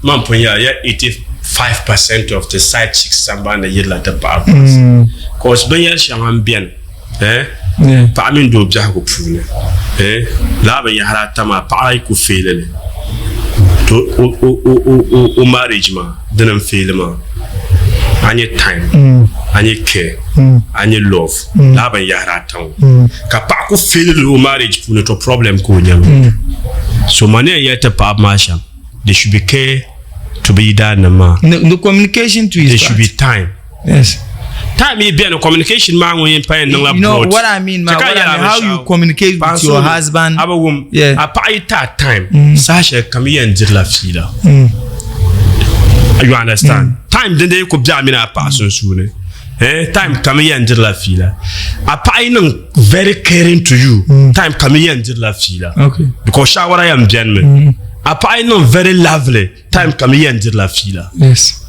Man pun yɛra ya 85% of the side chicks sambani ni yirila ti paɣa baasi. Cause binyɛri shɛŋa n beni eh paɣa mini doo biɛhigu puuni eh lala binyɛhiri ata maa paɣa yi ku faili li to o o o o o o marriage maa dini n faili maa a nyɛ time a nyɛ care a nyɛ love lala binyɛhiri ata ŋɔ ka paɣa ku faili li o marriage puuni to problem ka o nya maa so mani yɛn yɛli ti paɣaba maa shɛm There should be care to be that maa. The communication to is There should be time. Yes. Time yi bɛni communication maa ŋun yɛn pa yɛn niŋla broad. You know what I mean ma, what I mean, how you communicate with your husband. A bi wum. Yeah. A paɣa yi ti a time. Saha shɛli kam yi yɛn dirila fiila. You understand? Time din dee ku bɛ a mini a paɣa sunsuuni. Eh, time kam yi yɛn dirila fiila. A paɣa yi niŋ very caring to you. Time kam yi yɛn dirila fiila. Okay. Because shawara yɛn bɛni mi. A paɣa yi niŋ very lovely. Time kam yi yɛn dirila fiila. Yes.